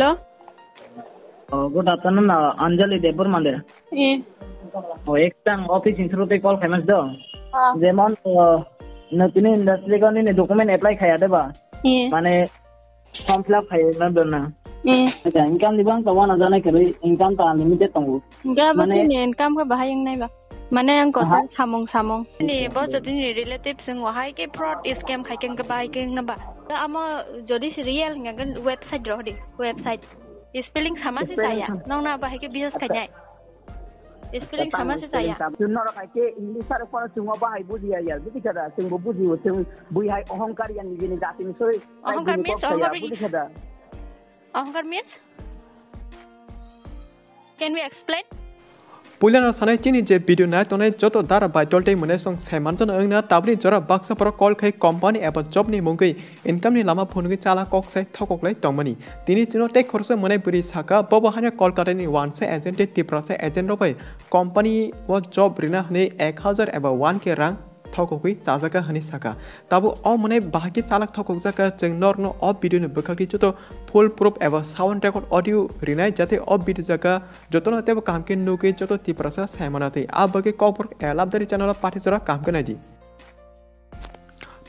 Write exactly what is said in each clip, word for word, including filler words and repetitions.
Hello? Oh, good afternoon, uh, Anjali Debbarma de. Eh. Oh, ek tang office ni through tei call khaimani do. Ah. Jemon, uh, no tini industry ko nini document apply khaya de ba? Eh. Mane form fill up khaya na do na. Eh. Acha, income ni bang to wana jana kare income ta unlimited tongo. Ga ba mane tini income ka bahai wngnai ba? Mane ang kota aha. Samung samung. Ni bo jodi ni relative sing wahai ke fraud scam khai keng ke bai keng na ba. Amo jodi si real hingga kan website roh di, website. Spelling sama si spelling saya. Sama. Nong na bahai ke business acha. Khai nai. Spelling acha, sama si saya. Sama. Chwng norok hai ke English aro phone chwngma bahai bujiya ya. Buji kada chwngbo bujiyo chwng bui hai ohongkar yang nijini jati ni soi. Ohongkar means ohongkar. Buji kada. Ohongkar means? Can we explain? Puilano sanai chini je video nai tongnai joto dara bai toltei mwnai song saimanjano wngna tabni jora baksa borok call khai company eba job ni mungwi income ni lama phunugwi chala kok sai thokok lai tongmani. Tini chwngno tei khoroksa mwnai bwrwi saka bobo haino Kolkata ni wansa agent tei Tiprasa agent rok bai company o job rina hwnwi ek hazar eba one K rang thokogwi chajakha hwnwi saka. Tabuk o mwnai bahai khe chalak thokokjakha, chwng norokno o video ni bwkhakni joto full proof eba sound record audio rinai, jate o video jaga jotono teibo kaham khe nugwi joto Tiprasa saimana tei. A bagwi Kokborok Elabdari channel o pathi jora kaham khe naidi.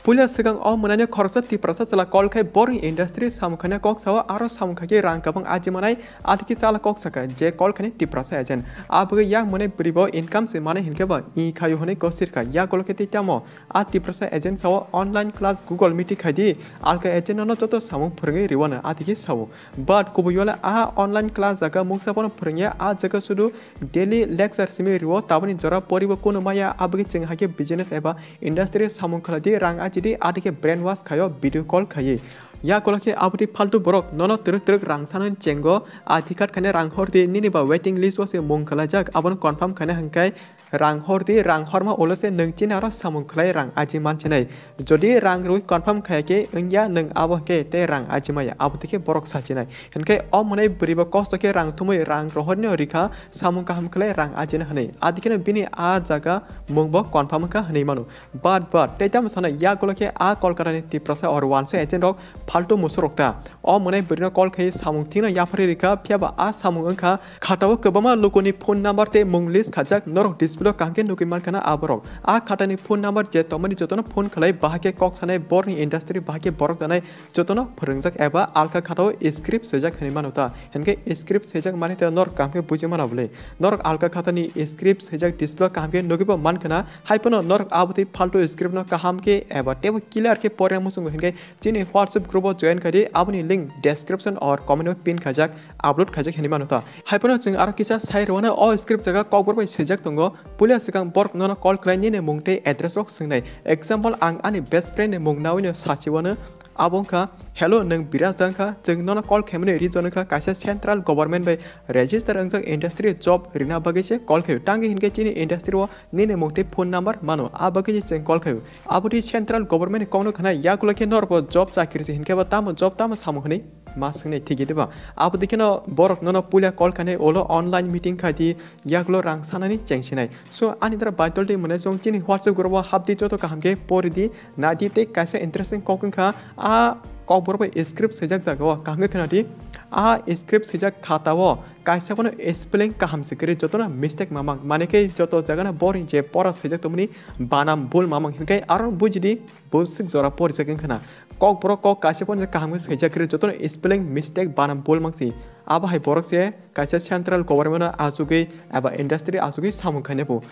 Puila swkang o mwnaino khoroksa Tiprasa chwla call khai borni industry samung khaina kok sao, aro samung khai khe rang kwbang ajimanai, atiki chala kok saka je call khaini Tiprasa agent. A bagwi yak mwnai bwrwi bo income se manai hinkhe bo i khaio hwnwi gosir kha. Yak ulo khe tei tamo a Tiprasa agent sao online class Google Meet khai di, alka agent no joto samung phwrwngwi rwano atiki sao. But kubui ulo a online class jaga mungsa bono phwrwngya, a jaga sudu daily lecture simi rwo, taboni jora poribo kunu maya, a bagwi chwng hai khe business eba industry samung khlai di, rang aji di, atiki brain wash khaio video call khaiwi. Yak ulo khe aboni faltu borok nono twrwk twrwk rang sanani chengo, a ticket khaina rang hor di, nini ba waiting list o se mung kwlaijak, abono confirm khaina hwnkhe rang hor di, rang horma ulo se nwng chini aro samung khlai rang aji mansinai. Jodi rang rwi confirm khaya khe wngya nwng abo hwnkhe tei rang aji maya, abo tei khe borok sachinai. Hwnkhe o mwnai bwrwi bo kosto khe rang thumwi rang rohorno rikha, samung kaham khlai rang ajina hwnwi. Adikheno bini a jaga mung bo confirm wngkha hwnwi mano. But, but, tei tamo sana yak ulo khe a Kolkata ni Tiprasa or wansa agent rok faltu musurok ta. O mwnai bwrwino call khai samung thikno yapharwi rikha, phiyaba a samung wngkha khatao kwbangma lukuni phone number tei mung list khajak, norok display o kaham khe nugwi mankha na aborok. A khatani phone number je tongmani jotono phone khlai, bahai khe kok sanai, borni industry bahai khe borok tanai, jotono phwrwngjak eba alka khatao script swijak hwnwi mano ta. Hinkhe script swijak mani ta norok kaham khe buji mano bwle. Norok alka khatani script swijak display o kaham khe nugwi bo mankha na. Hai phano norok abotwi faltu script no kaham khe eba teibo clear khe porna muchungo hinkhe chini WhatsApp group o join khai di, aboni link description or comment o pin khaijak, upload khaijak hinwi mano ta. Hai phano chwng aro kisa sai rwna o script jaga kokborok bai swijak tongo. Puila swkang borok nono call khlai nini mung tei address rok swngnai. Example, ang ani best friend ni mung nawino sachiwano. Abo wngkha, "Hello, nwng Biraj da wngkha? Chwng nono call khaimani reason wngkha kaisa central government bai register wngjak industry job rina bagwi se call khaio." Tangwi hinkhe chini industry o nini mung tei phone number mano, a bagwi se chwng call khaio. Aboni central government ni kokno khna yagulo khe norbo job chakri se hinkhe ba tamo job tamo samung hwnwi ma swngnai thik diba? Abo dikheno borok nono puila call khainai ulo online meeting khai di, yagulo rang sanani chengsinai. So ani dara baitol di mwnai chwng chini WhatsApp group o hap di, joto kaham khe pori di, nai di tei kaisa interesting kok wngkha a kokborok bai script swijak jaga o kaham khe khna di. A script swijak khata o kaisa bono spelling kaham se kwrwi, jotono mistake mamang, mane khe joto jagano borni je pora swijak tongmani banam bul mamang hinkhe aro buji di. Bwswk jora porijak wngkha na. Kokborok kok kaisa phano kaham khe swijak rw, jotono spelling mistake banam bul mangsi. Abo hai borok se kaisa central government no achugwi eba industry achugwi samung khainai bo.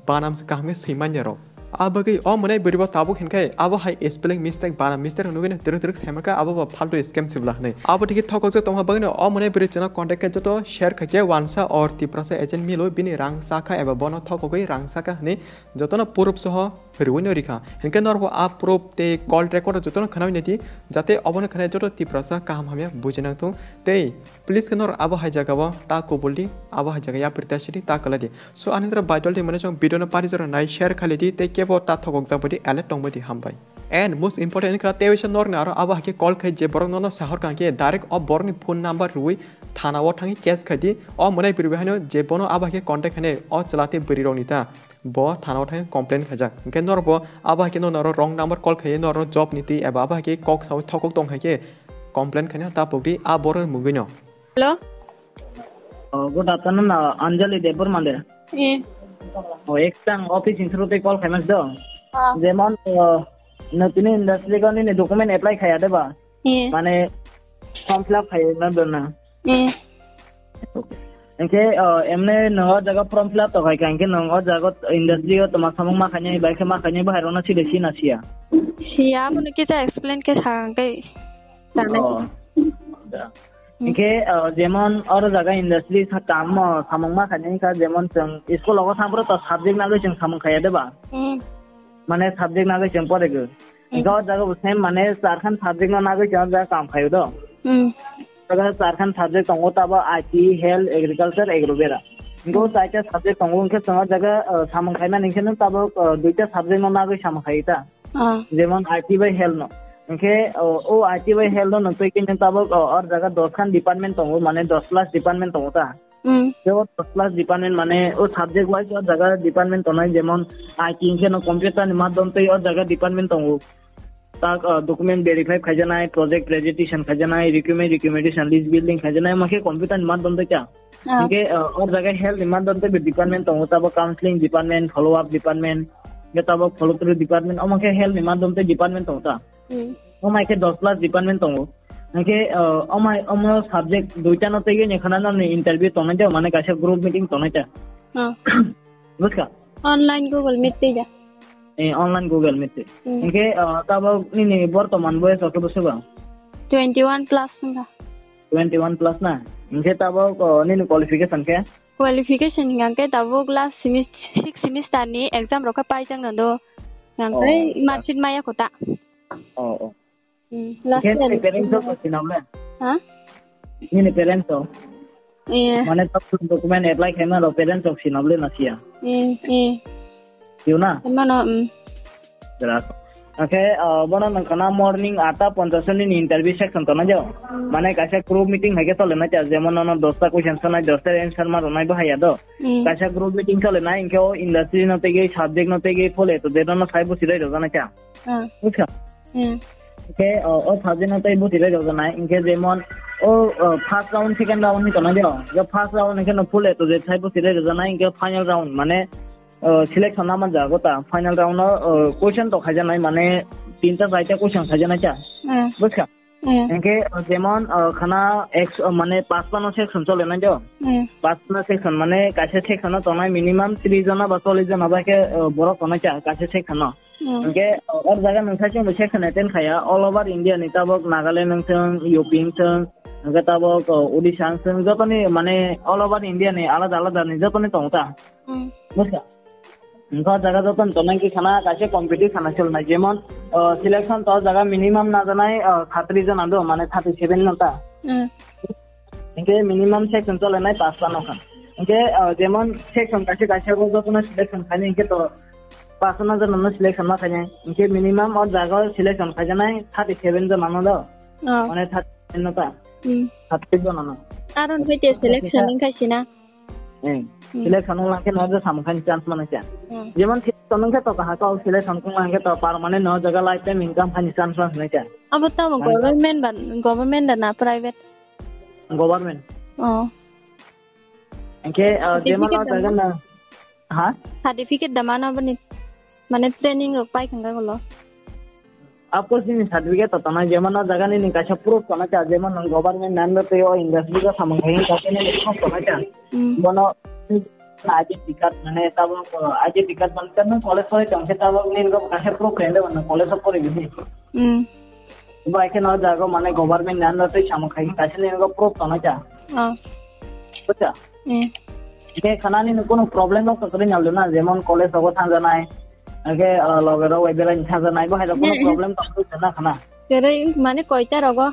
Banam se kaham khe swi manya rok. A bagwi o mwnai bwrwi bo tabuk hinkhe abo hai spelling mistake banam mistake nugwi twrwk twrwk saimankha, abo bo faltu scam sibla hinwi. Abo tiki thokokjak tongma bagwino o mwnai bwrwi chwngno contact khe joto share khaikhe wansa or Tiprasa agent milo bini rang chakha eba bono thokogwi rang chakha hinwi jotono proof soho rwino rikha. Hinkhe norbo a proof tei call record jotono khnawi naidi, jate obono khnai joto Tiprasa kaham hamya bujinang thung. Tei please khe nor abo hai jagao ta kubul di, abo hai jaga yapri ta sidi ta kwlai di. So ani dara baitol di mane chwng video no pari jora nai share khaili di tei kebo ta thokok jak badi alert tong badi hambai. And most important wngkha tei waisa norni aro abo hai khe call khai je borok nono sahor kang khe direct o borokni phone number rwui thana o thangwi case khai di. O mwnai bwrwi haino je bono abo hai khe contact khainai o chwla tei bwrwi rokni ta. Bo thana o thangwi complain khaijak. Hinkhe norbo abo hai khe nono aro wrong number call khaiwi norokno job ni twi eba abo hai khe kok sawi thokok tong hai khe complain khaina ta pokdi a borok mugwino. Hello? Oh, good afternoon, uh, Anjali Debbarma de. Eh. Oh, ek tang office ni through tei call khaimani do. Ah. Jemon, uh, no tini industry ko nini document apply khaya de ba? Eh. Mane form fill up khaya na do na? Eh. Okay. Enke, uh, emne no o jaga form fill up to khai ka, enke no o jaga industry o toma samung ma khanya, bai khe ma khanya, bahai rona side si na siya. Siya, abo no kita explain ke sa kai. Tanai. Oh. Da. Hmm. Enke, uh, jemon oro jaga industry sa kam, uh, samung ma khanya ka, jemon chwng school logo thang phuru to subject nagwi chwng samung khaya de ba? Hmm. Mane subject nagwi chwng pore go. Hmm. Enke o jaga bo same mane charkhan subject no nagwi chwng o jaga kam khayo do. Hmm. Jaga charkhan subject tongo tabo I T, health, agriculture, agro bera. Enke o Hmm. chaita subject tongo, enke chwng o jaga, uh, samung khaimani enke no tabo, uh, duita subject no nagwi samung khayo ta. Ah. Jemon I T bai health no. Enke, o, o I T bai health no nungtwi khe nung tabuk, o, or jaga dos khan department tongo, mane dos plus department tongo ta. Hmm. Tei o dos plus department mane o subject wise o jaga department tongnai, jemon I T enke no computer ni madhyom tei o jaga department tongo. Tak, o, document verify khaijanai, project presentation khaijanai, requirement recommendation list building khaijanai, ma khe computer ni madhyom tei ta. Ah. Hingke, uh, o jaga health ni madhyom tei department tongo, tabo counseling department, follow up department, hingke tabo follow through department, omo khe health ni madhyom tei department tongo ta. Hmm. Omo khe dos plus department tongo. Hingke, uh, omo, omo subject duita no tei ni khana no ni interview tongnai ta, mane kaisa group meeting tongnai ta. Ah. Buska? Online Google Meet tei ja. Eh, online Google Meet tei. Hmm. Hingke, uh, tabo nini bortoman boyes khe bwswk ba? Twenty one plus wngkha. Twenty one plus na? Hingke tabok, o, nini qualification khe? Qualification hingka khe tabok last semis-, six semester ni exam rok khe paijak no do. Hingka khe Oh, marksheet maya kho ta. Oh, oh. Hmm, last Hingke year nini parents rok sinam le? Ha? Nini parents rok? Eh. Mane tabok document apply khaima rok parents rok sinam le na siya? Eh, eh. Yuna? Mano, hmm. Jelas. Oke, uh, bono nangkana morning atta ponchas ni interview section tongnai jo. Hmm. Mane kaisa group meeting hai khe tole nai ta, jemon nono dosta question sanai, dosta answer ma ronai bahai ya do. Hmm. Kaisa group meeting tole nai, hingke o industry no tege, subject no tege, phole to je no sai busi rai rok nai ta. Hmm. Buska? Hmm. Oke, o, o subject no tei busi rai rok nai, hingke jemon o, o, first round, second round ni tongnai jo. Jo first round hingke no phole to je sai busi rai rok nai, hingke final round mane o, selection na man jago ta, final round o, o, question to khaijaknai, mane tinta chaita question khaijaknai ta. Hmm. Buska? Hmm. Hingke, o, jemon, o, khana ex-, o, mane paspano section chole nai jo. Hmm. Paspano section mane kaisa section o tongnai minimum tris jona ba chollis jona ba khe, o, borok tongnai ta kaisa section o. Hmm. Hingke, o, o jaga nung sai chwng section attend khaya, all over India ni tabok Nagaland wng thung, U P wng thung, hingke tabok, o, Odisha wng thung, jotoni mane all over India ni alada alada ni jotoni tongo ta. Hmm. Buska? Hingke o jaga joto ni tongnai khe khana kaisa competition a chwlnai, jemon, o, selection to o jaga minimum najanai, o, khatri jona do, mane thirty seven no ta. Hmm. Hingke minimum section cholenai pasta no kha. Hingke, o, jemon section kaisa kaisa o joto no selection khainai hingke to pasta no jona no selection ma khainai. Hingke minimum o jaga o selection khaijanai thirty seven jona no do. Oh. Mane thirty seven no ta. Hmm. Thirty jona no. Aron hwite selection wngkha sina. Eh, Hmm. selection wng lang khe no je samung khaini chance manai khe. Hmm. Jemon selection wng khe to kaham khe selection wng lang khe to permanent no jaga lifetime income khaini chance manai khe. Abo tamo Mane government ba, government da na private? Government. Oh. Hingke, ah, jemon o Certificate jaga da na, ha? Certificate da mano boni, mane training rok pai khanga golo. Of course, nini certificate to tongnai, jemon o jaga nini kaisa proof tongnai ta, jemon nwng government ni under tei o industry o samung khai kaisa nini proof tongnai ta. Hmm. Bono I D card mane tabok, uh, I D card mane nwng college pore tong khe tabok nini kaisa proof rende nwng college o pore bini. Hmm. Bo hai khe no jaga mane government ni under tei samung khai kaisa nini proof tongnai ta. Oh. Bucha? Hmm. Khe khana nini kono problem no kwrwi naldo na, jemon college rogo thangjanai, Hingke, ah, loge rok bai belai ni thangjaknai, bo hai rok bono Hmm. problem tong khe na khana. Kwrwi mane koita rogo?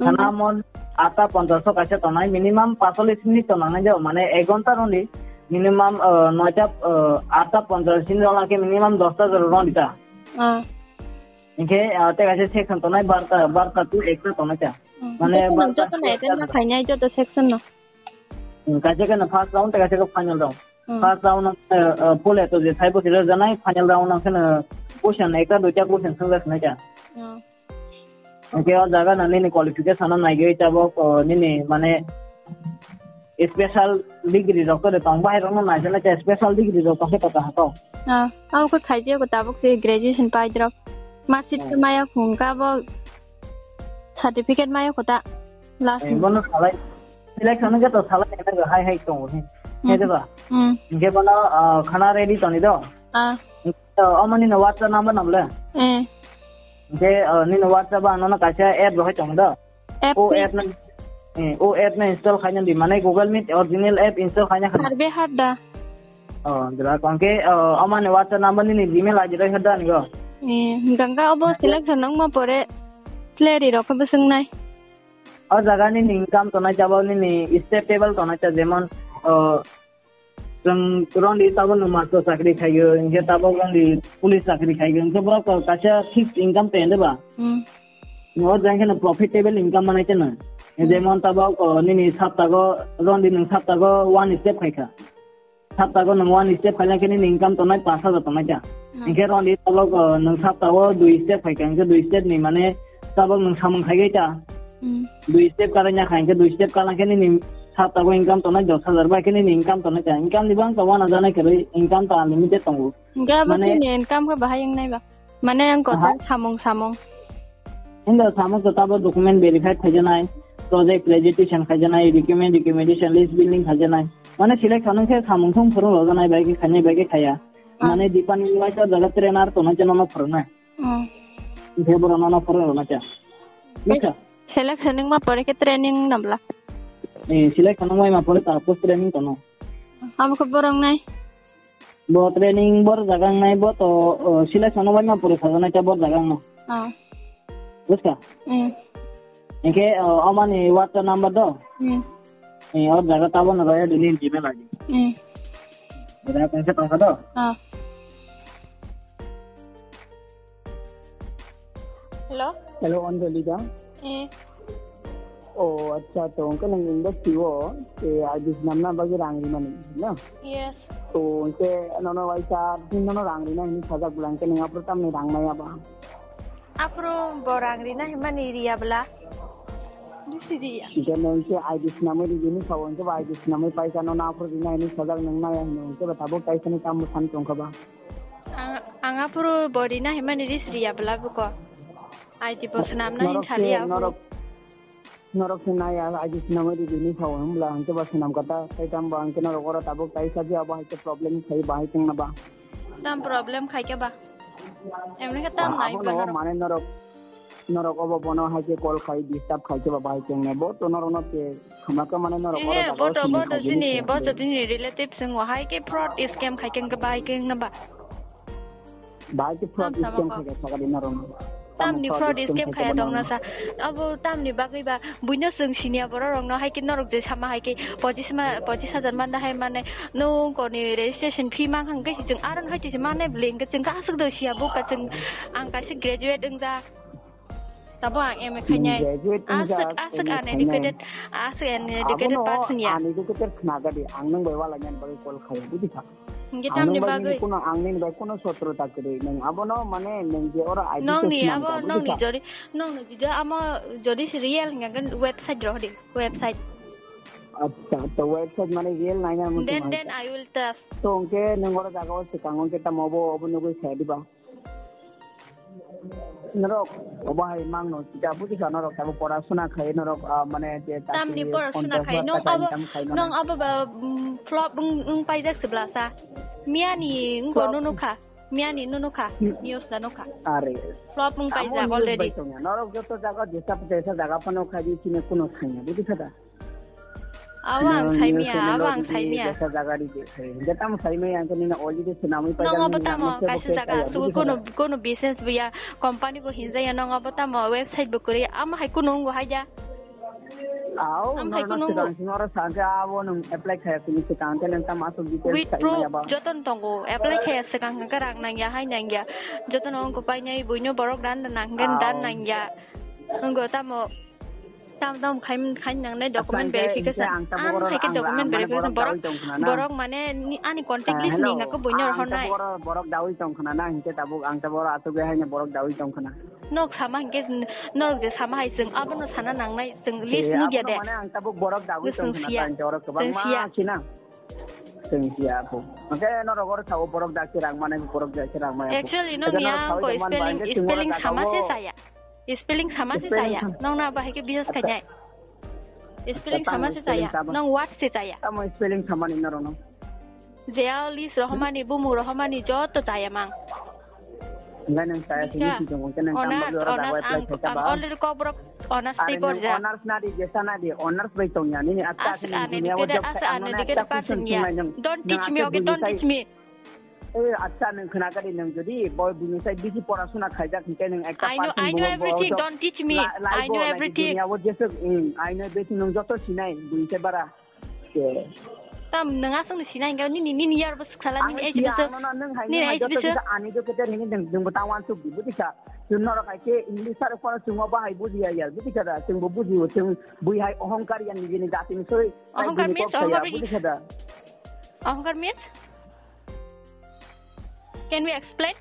Khana Hmm. mon atta ponchas o kaisa tongnai, minimum pasolis minute to nangnai jao, mane ek ghonta roni minimum, ah, noita, ah, atta ponchas ni rok nang khe minimum dosta jora roni ta. Ah. Hingke, ah, tei kaisa section tongnai barta, barta to ekta tongnai ta. Hmm. Mane Joto no, barta joto no to attend ekta ma khainai joto section no. Hmm, kaisa khe no first round, tei kaisa khe final round. Hmm. First round, uh, uh, pole to je saibo sila janai, final round ang khe no question ekta duita question swngjak nai kha. Hmm. Hwnkhe o jaga no nini qualification no naigwi tabok, o, nini mane special degree rok to de tong, bahai rok no naisana khe special degree rok tong khe to kaham to. Ah, abo khe khaijak ko tabuk se graduation pai drop. Marksheet Hmm. maya khung ka bo certificate maya kho ta last Eh, ni. Bono salai, selection no khe to salai na hai hai tongo he. Hmm. He de ba? Hmm. Hwnkhe bono, ah, khana ready toni do? Ah. Hwnkhe, oh, omo nini WhatsApp number nam le? Eh. Hwnkhe, ah, nini WhatsApp ano no kaisa app rohai tong do? App O pi- app no, eh, o app no install khaina di, mane Google Meet original app install khaina kha. Harbe har da. Oh, jora kongke, oh, amani WhatsApp number nini Gmail I D roi hada ni go. Eh, ganga obo Hake. Selection nang ma pore salary rok khe bwswng nai. O jaga nini income tonai jabo nini step table tonai cha jemon, oh, Chwng rondi tabok no master chakri khaiyo, hwnkhe tabok rondi police chakri khaiyo, hwnkhe borok to kaisa fixed income tei de ba? Hmm. O jang khe no profitable income manai chano. Hmm. Jemon tabok, o, nini saptago, rondi nwng saptago one step khaikha. Saptago nwng one step khaina khe nini income tongnai pash hajar tongnai cha. Hmm. Hwnkhe rondi tabok, o, nwng saptago dui step khaikha, hwnkhe dui step ni mane tabok nwng samung khaigai cha. Hmm. Dui step kalaina kha, hwnkhe dui step kalangkhe nini saptago income tongnai dos hajar bai khe nini income tongnai cha. Income ni bang to wana janai kwrwi, income to unlimited tongo. Hwnkhe abo Mane chini income khe bahai wngnai ba? Mane ang kota Aha. samung samung. Hindo samung to tabo document verified khaijanai, project presentation khaijanai, document recommendation list building khaijanai. Mane selection wngkhe samung thung phurung rojanai bai khe khainai bai khe khaya. Ah. Mane department wise o jaga trainer tongnai cha nono phurungnai. Hmm. Hwnkhe borok nono phurung rwna cha. Nukha? Selection wngma pore khe training nabla. Eh, selection wngma pore ta post training tono. Abo khe borok nai? Bo training bor jaga nai bo to, oh, selection wngma pore sajanai cha bor jaga no. Ah. Buskha? Hmm. Hwnkhe, oh, amani WhatsApp number do? Hmm. Eh, o jaga tabok no raya dini Gmail I D. Hmm. Jora kongsa tongsa do? Ah. Hello? Hello, Anjali da? Eh. Oh, acha, to wngkha nwng university o, eh, I D swnamna bagwi rang rimani, no? Yes. To wngkhe nono waisa, nono rang rina hini sajak bwla, hwnkhe nwng aphuru tamni rang maya ba? Aphuru bo rang rina himani riya bwla. Bisi riya. Hwnkhe nwng khe I D swnamwi ridi hini sao, hwnkhe ba I D swnamwi paisa nono aphuru rina hini sajak nwng naya hino, hwnkhe ba tabuk kaisa ni tamo san tongkha ba? Ang, ang aphuru bo rina himani ris riya bwla buko. I D bo swnamna hin Norok sali khe, aphuru. Norok, norok khe naya, I D swnamwi ridi hini sao, hwnbwla hwnkhe ba swnam kata, tei tamo ba hwnkhe norok oro tabuk kaisa je abo hai khe problem khai bahai tongna ba? Tam problem khai khe ba? Emni khe tam Ah, nai abo ba no norok? Mane norok, norok obo bono hai khe call khai disturb khai khe ba bahai tongna bo to norok no khe hamaka mane norok oro Ehe, tabuk bo to, simi bo to khai chini, bini bo to khe. Chini relative swngo hai khe fraud scam khai khe wngkhe bahai khe wngna ba? Bahai khe fraud Tam sama scam kok. Khai khe sakadi norok no. Tamni Tamo fraud fraud scam scam khai khe khe ba tongna norok no. Sa. Abo tamni bagwi ba buino chwng siniya borok rok no hai khe norok je sama hai khe pochis ma, pochis hajar manda hai mane nwng koni registration fee mang hang khe chwng aron hai chwng mane bling khe chwng aswk do siya bo ka chwng ang kaisa graduate wngjak. Tabo ang M A Nwng khainai. Graduate Aswk, wngjak, aswk M A khainai. Uneducated, aswk uneducated Abono person ya. Uneducated khna gadi, ang nwng bai wala nyan bagwi call khaiya, buji kha? Hingke Ang tamni nwng bai nini bagwi? Kuno, ang nini bai kuno sotro ta kwrwi. Nwng abono mane nwng je oro I D Nongni test abo, nangkha, buji nongni kha? Jodi, nongni jodi amo, jodi si real hingke website rohdi, website. Acha, acha, website mane real naina muchung Then, hai then kha. I will trust. To hingke nwng oro jaga o swkang hingke tamo obo, obo nugwi saya diba? Norok obo hai mangno, sida buji kha norok tabuk pora suna khai norok, ah, mane je Tamni chakri pora suna ponchash khai, lakh nong taka abo, income khai mano. Nong abo ba, mm, flop wng, wng paijak se bwlasa. Miyani wngko Flop. Nunu kha, miyani nunu kha, Hmm. News da nukha. Are. Flop wng Amo paijak news already. Bai tongya. Norok joto jaga jesa jesa jaga phano khai di sini kuno thangya, buji kha da? Abo ang Nang saimaya, news channel abo o ang ridi, saimaya. Jesa jaga ridi, sai. Hingke tamo saimaya, ang khe nini already swnamwi paijak, Nongo bo nini tamo, nangma kaisa sebo jaga, kaiya, asugo buji kono, kha? Kono business bo ya, company bo hinjaya, nongo bo tamo website bo kwrwi, amo hai kono wngbo hai ja. Ao, Amo hai norno kono wngbo. Swkang sing oro sa khe abo nwng apply khaya sini swkang khe nwng tamo aswk details With saimaya proof, ba? Jotono tongo, apply khaya swkang hwnkhe rang nangya, hai nangya. Jotono wngkha painai, buino borok dan nang, dan Ao. Nangya. Wngkha tamo. Tam tam khai khai nang nai document verification. Ang hai ke document verification borok, borok mane ani contact list ni nako buino rohor nai. Borok dawi tong khna na, hingke tabuk ang tabuk oro asuk hai na borok dawi tong khna. Nok sama hingke, nok je sama hai chwng abono sana nang nai, chwng list ni gede. Mane ang tabuk borok dawi tong khna, ta hingke oro kwbangma khina. Tengsi apo. Oke, no rogor sao borok dak si rang mane borok dak si rang mane. Actually, no niya ko spelling, spelling sama se saya. Spelling sama se saya. Nong na bahai ke bias kanya. Spelling sama se saya. Nong what se saya. Tamo spelling sama ni noro no. Jeo list rohomani, bumu rohomani joto saya mang. Enggak nang saya sini sih dong, kan nang tambah orang apply saya coba. Already kau borok honors paper ja. Honors nadi, jesa nadi, honors bai tong ya. Ini atta as an educated, as an educated person ya. Don't teach me, okay, don't teach me. Eh, atta nang khna gadi nang jodi boy bini sai bisi porasuna khaijak hingke nang ekta I know, I know everything. Don't teach me. I know everything. Ya wo jesa, I know everything nang joto sinai bini sai bara. Tam nang asung ni sinai nang nini nini yar bus khala nini age bus. Nini age bus. Ani do kete nini deng deng butang wan suk di buti sa. Chun norok hai ke English sar kono chungo bahai buji ya yar buti sa da. Chun bo buji o chun bui hai ohongkar yan ni jini jati ni soi. Ohongkar means, ohongkar means? Buti sa da. Ohongkar means? Can we explain?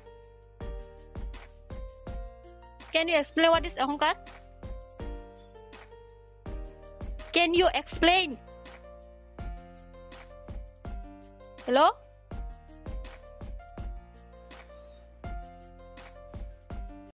Can you explain what is ohongkar? Can you explain? Hello?